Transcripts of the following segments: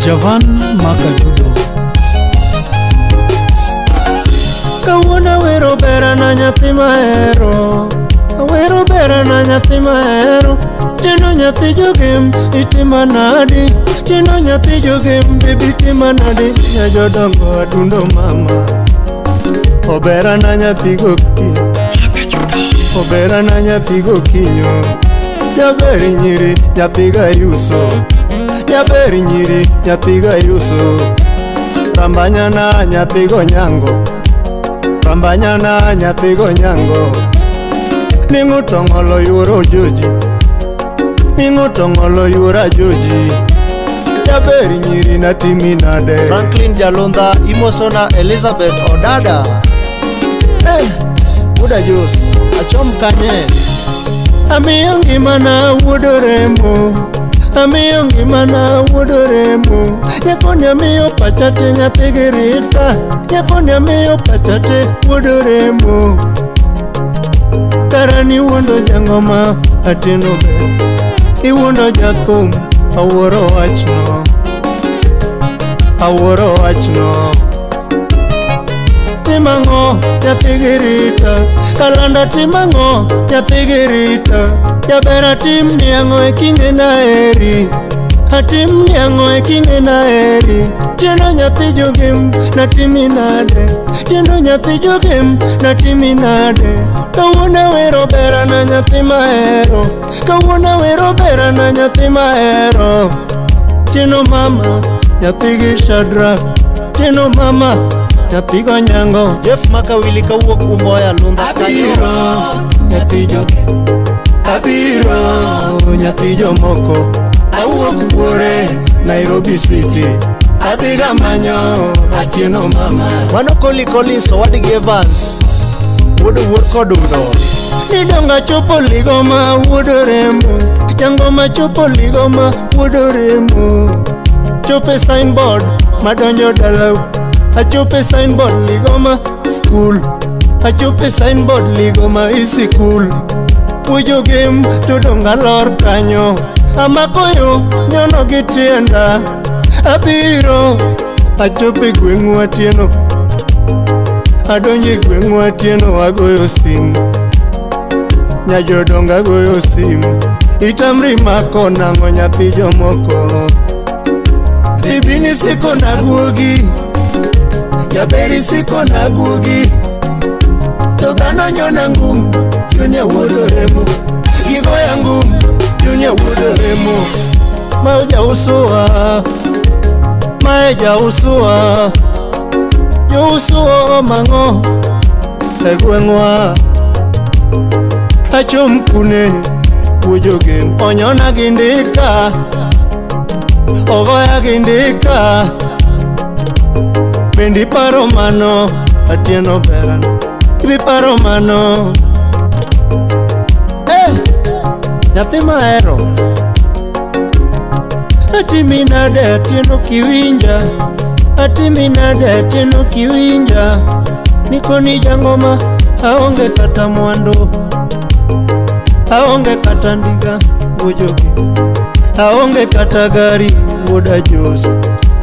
Javan Makajudo. Kawuono awero berana nyathi mahero, awero berana nyathi mahero. Tino nyathi jogem itima nadi, tino nyathi jogem baby itima nadi. Nya jodongo adundo mama, oberana nyathi gokinyo, oberana nyathi gokinyo. Jaber nyiri nyathi gayuso, jaber nyiri nyathi gayuso. Rambanyana nyathi gonyango, rambanyana nyathi gonyango. Ning'o tong'olo yuoro joji, ning'o tong'olo yuora joji. Jaber nyiri natimi nade. Franklin Jalunda imosona Elizabeth Odada. Buda Jos achom kanye. Amiyo ngimana wuod oremo, amiyo ngimana wuod oremo. Nyakoni amiyo pacha te nyathi gi Rita, nyakoni amiyo pacha te wuod oremo. Kara niwuondo jangoma Atieno ber, iwuondo jathum awuoro wachno, awuoro wachno. Timang'o nyathi gi Rita, kalanda timang'o nyathi gi Rita. Jaber atim ni ang'o e kinge naheri, atim ni ang'o e kinge naheri. Tiendo nyathi jogem natimi nade, tiendo nyathi jogem natimi nade. Kawuono awero berana nyathi mahero, kawuono awero berana nyathi mahero. Tiendo mama nyathi gi Shadrack, tiendo mama nyathi gonyango. Jeff Makawili kawuok Umboya Lunda kanyo. Abiro nyathi jogem, abiro nyathi jomoko. Awuok buore Nairobi City, adhi gamanyo Atieno mama. Mano Koli Collins owadgi Evans wuod wuor kodundo. Nidonga chopo ligoma wuod oremo, jangoma chopo ligoma wuod oremo. Chope signboard madonjo dalau, achope signboard ligoma school, achope signboard ligoma isikul. Puojo gem to donga lor kanyo, amakoyo nyono gi tienda. Abiro achope gweng'u Atieno, adonjo e gweng'u Atieno agoyo simu, nyajodongo agoyo simu. Itamri mako nang'o nyathi jomoko. Bibi ni siko na guogi, jaber isiko na guogi. To dhano nyona ngum, Junior wuod oremo. Gigoya ngum, Junior wuod oremo. Mae jausua, mae jausua, jausua mang'o e gweng'wa. Achom kune wuo jogem, onyona gi ndika, ogoya gi ndika. Bendi paro mano Atieno berana, ibi paro mano. Nyathi mahero atimi nade Atieno kiwinja, atimi nade Atieno kiwinja. Nikoni jangoma aonge kata mwandu, aonge kata ndiga wuojogi, aonge kata gari wuod Ajos,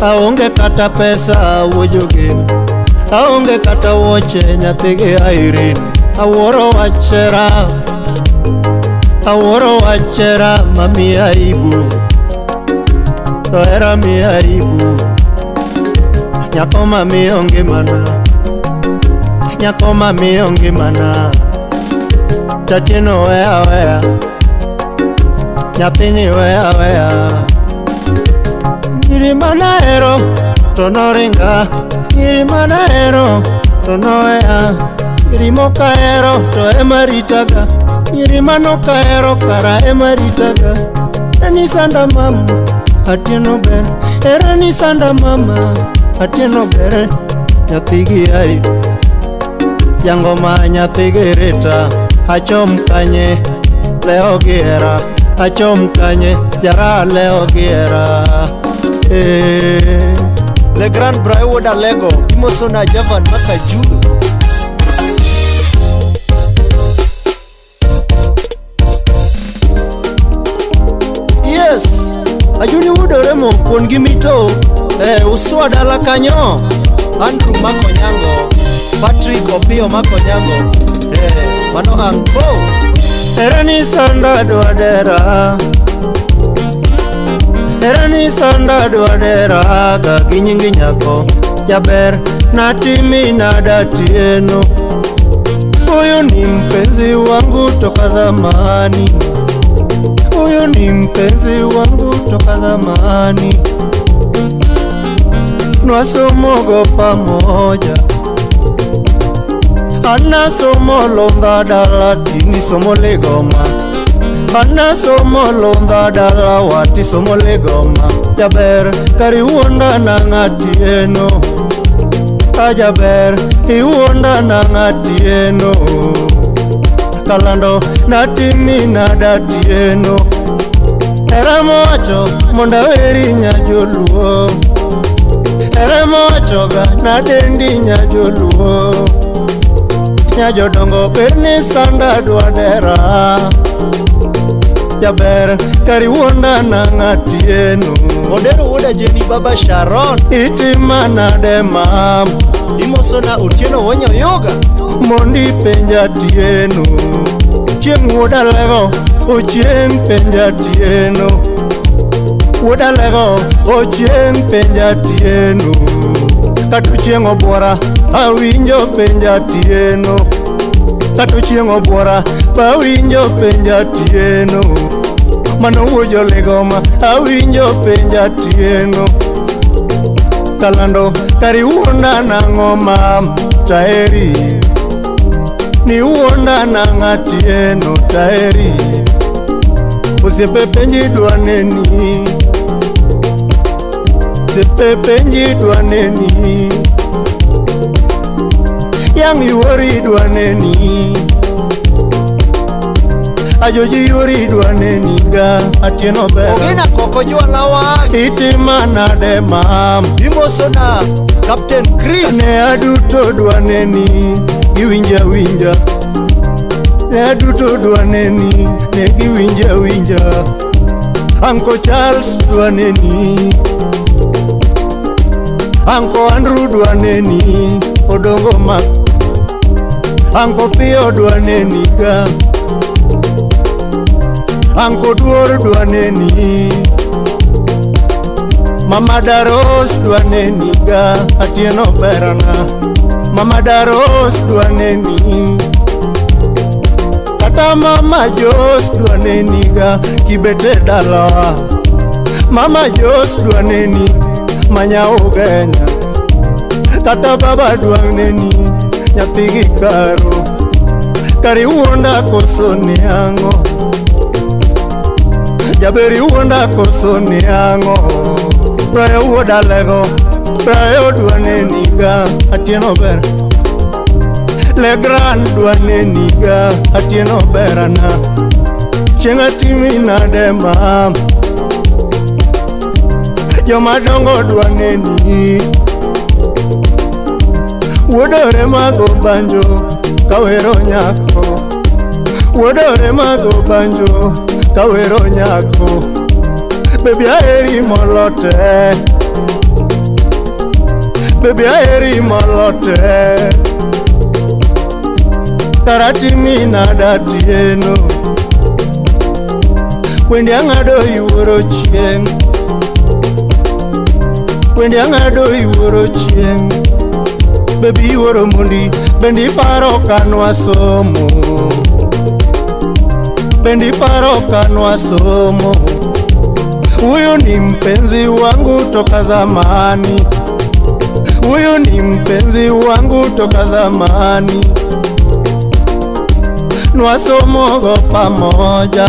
aonge kata pesa wuo jogem, aonge kata wuoche nyathi gi Irene. Awuoro wachera, awuoro wachera mamiya aibu, to hera miya aibu. Nyako mamiyo ngimana, nyako mamiyo ngimana. Tatieno weya weya, nyathini weya weya. Nyiri manahero to noringa, nyiri manahero to noweya. Nyiri mokahero to ema ritaga, nyiri manokahero kara ema ritaga. Erani sanda mama Atieno ber, erani sanda mama Atieno ber. Nyathi gi ai jangoma nyathi gi Rita, achom kanye leo gi hera, achom kanye jara leo gi hera. Le Grand Brai wuod Alego imosona Javan Makajudo. Yes, Ajuni wuod Oremo kuon gi mito. Uswa dala kanyo Andrew Makonyango Patrick Opio Makonyango mano anko Erani sanda dwadera Erani sanda dwadera ga gi nyingi nyako jaber natimi nadatieno. Huyu ni mpenzi wangu toka zamani, huyu ni mpenzi wangu toka zamani. Nwasomogo pamoja Anasomo londha dala tini somo legoma Anasomo londha dala wati somo legoma. Jaber kari wuonda na ng'atieno Ajaber iwuonda na ng'atieno Kalando natimi nadatieno. Hera mowacho mondo aweri nyajoluo Hera mowachoga nadendi nyajoluo Nyajodongo berni sanda dwadera Jaber kari wuonda na ng'atieno. Odero wuoda Jeni baba Sharon Itima nade mam Imosona Otieno Wonyo Yoga Mondi penja tieno. Chieng' wuoda lego ochieng' penja tieno Wuoda lego ochieng' penja tieno. Kata ochieng' obuora awinjo penja tieno Kata ochieng' obuora awinjo penja tieno. Mano wuo jolegoma awinjo penja tieno. Kalando kari wuonda nang'o mam taeri Ni wuonda nang'a tieno taeri. Osiepe penji dwa neni Osiepe penji dwa neni Yang yuori dwa neni Ajoji yuori dwa neni ga Atieno bera Ogina koko jwalawa Itima nade mam Imosona Captain Chris Ne aduto dwa neni giwinja winja Ne aduto dwa neni ne giwinja winja. Uncle Charles dwa neni Uncle Andrew dwa neni Odongo mak Uncle Pio dwa neni ga Uncle Duor dwa neni Mama Daros dwa neni ga Atieno berana Mama Daros dwa neni Kata Mama Jos dwa neni ga Kibete dalawa Mama Jos dwa neni Manya ugenya Kata baba dwa neni Nyathi gi karo Kari wuonda koso ni ang'o Jaberi wuonda koso ni ang'o Brayo wuoda lego Brayo dwa neni ga Atieno ber Legrand dwa neni ga Atieno berana Chieng' atimi nade mam Jomadongo dwa neni Wuodore mago banjo kawero nyako Wuodore mago banjo kawero nyako. Baby aheri molote Baby aheri molote Taratimi nadatieno Wendi ang'ado yuoro chieng' Wendi ang'ado yuoro chieng' Baby yuoro mondi bendi paro kanwa somo Bendi paro kanwa somo. Huyu ni mpenzi wangu toka zamani Huyu ni mpenzi wangu toka zamani. Nwasomogo pamoja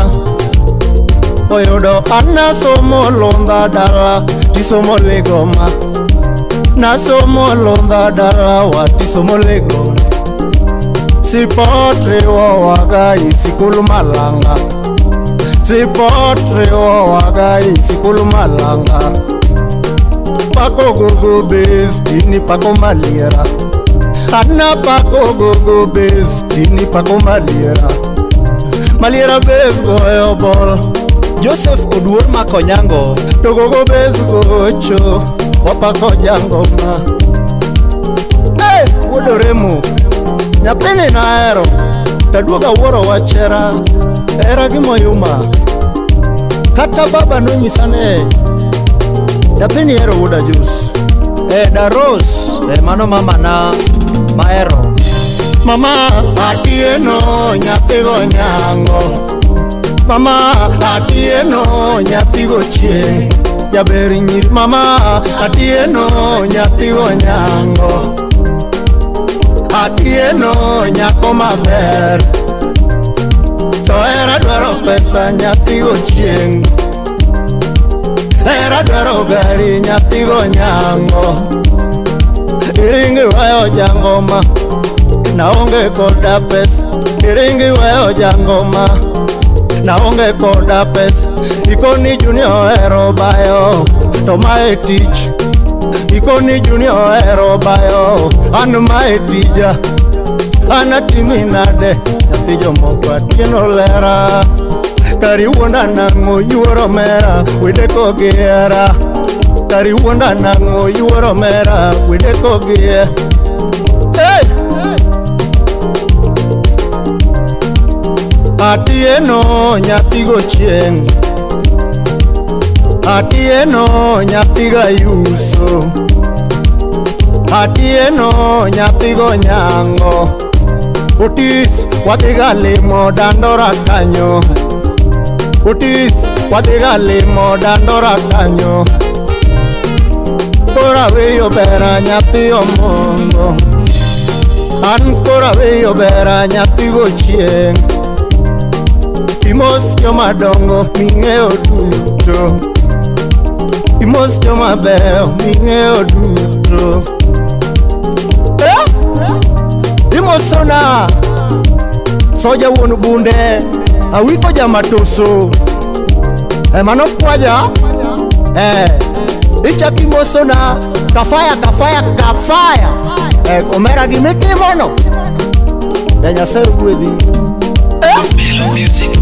Oyudo anasomo londha dala tisomo legoma Nasomo londha dala watisomo legoma. Sipot riwowaga i sikul malanga Sipot riwowaga i sikul malanga. Pako gogo bes tini pako maliera Ana pako gogo bes tini pako maliera Maliera bes goyo bol Joseph Oduor Makonyango To gogo bes gocho Wapako jangoma. Hey, wuodoremo nyathini nahero taduoga wuoro wachera hera gi moyuma. Kata baba nonyisa ne nyathini hero wuoda Jus. Daros, mano mama na mahero. Mama Atieno nyathi go nyango. Mama Atieno nyathi go chieng'. Jaber nyiri mama Atieno nyathi go nyango. Atieno nyako maber. To hera dwaro pesa nyathi go chieng'. Hera dwaro gari nyathi go nyango. Iringi wayo jangoma naonge koda pesa. Iringi wayo jangoma naonge koda pesa. Ikoni junior hero bayo to mae tich. Ikoni junior hero bayo an mae tija. An atimi nade nyathi jomoko Atieno lera. Kari wuonda nang'o yuoro mera wede kogi hera. Kari wuonda nang'o yuoro mera wede kogi. Hey! Atieno nyathi go chieng'. Atieno nyathi ga yuso. Atieno nyathi go nyango. Otis wadhi ga limo Dandora kanyo. Otis wadhi ga limo Dandora kanyo. Koro aweyo bera nyathi omongo. An koro aweyo bera nyathi go chieng'. Imos jomadongo ming'eyo duto. Imos jomabeyo ming'eyo duto. Imosona soja wuon bunde awiko jamatoso. Mano kwaja. Ichak imosona kafaya kafaya kafaya. Omera gimitimono. Nyasaye gwedhi. Melo Music.